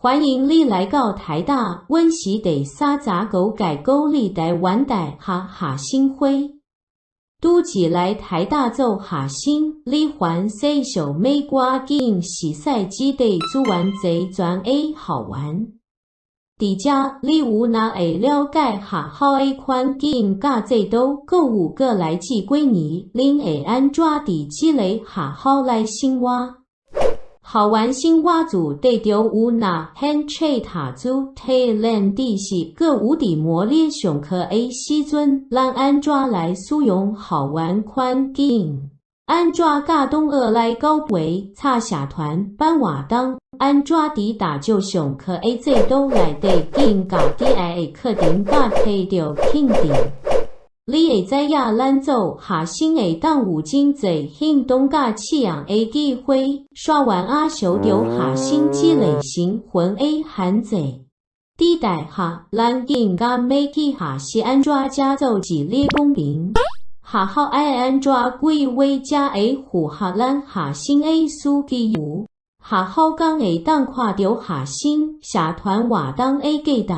歡迎你來到台大，阮是第39屆國立臺灣大學學生會。拄一來台大做學生，你凡世上欲趕緊熟似這塊資源齊全的校園。佇遮，你有若會了解學校的環境佮制度，閣有過來這幾年，恁會按怎佇這个學校來生活？校園生活自綴著有若顯冊讀書、體練知識，閣有佇無咧上課的時陣，咱按怎來使用校園環境？按怎佮同學來交陪、插社團、辦活動？按怎佇大石上課的制度內底，進家己愛的課程佮提著興致？你會知影咱做學生會當有真濟行動佮試驗的機會，煞原也受著學生這个身份的限制。佇大學，咱更加欲去學習按怎才做一个公民。學校愛按怎規劃才會符合咱學生的需求？學校敢會當看著學生社團活動的價值？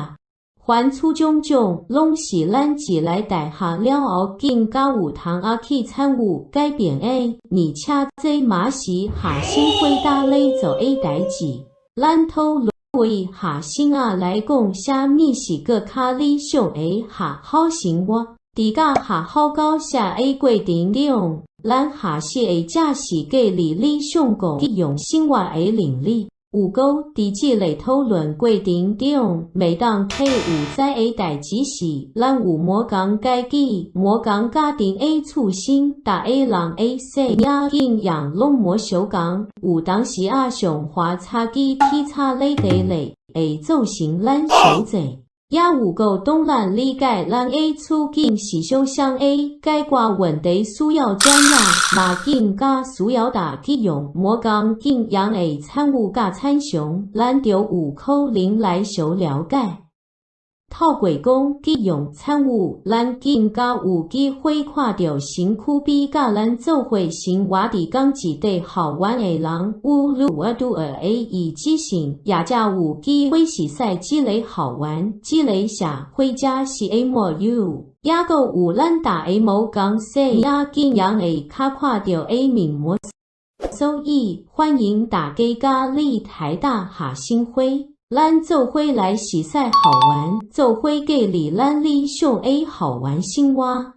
凡此種種，攏是咱一來大學了後，更加有通仔去參與改變的，而且這嘛是學生會搭咧做的代誌。咱討論對學生仔來講，啥物是閣較理想的學校生活？佇佮學校交涉的過程中，咱學習的才是建立理想國用生活的能力。有過佇這個討論過程中，每當體有知的代誌是，咱有無仝階級、無仝家庭的出身，逐个人的生命經驗攏無相仝，有當時仔想法差距天差咧地咧，會造成咱相濟。也有夠當咱理解咱的處境是相像的，解決問題需要專業，嘛更加需要大家用無仝經驗的參與佮參詳，咱就有可能來相了解。透過講去用參與，咱更加有機會看著身軀比佮咱做伙生活佇仝一塊校園的人有愈來愈多的異質性，也才有機會熟似這个校園、這个社會才是的模樣。也閣有咱逐个無仝生命經驗會較看著的面貌。所以，歡迎大家加入台大學生會。咱做伙來熟似校園，做伙建立咱理想的校園生活。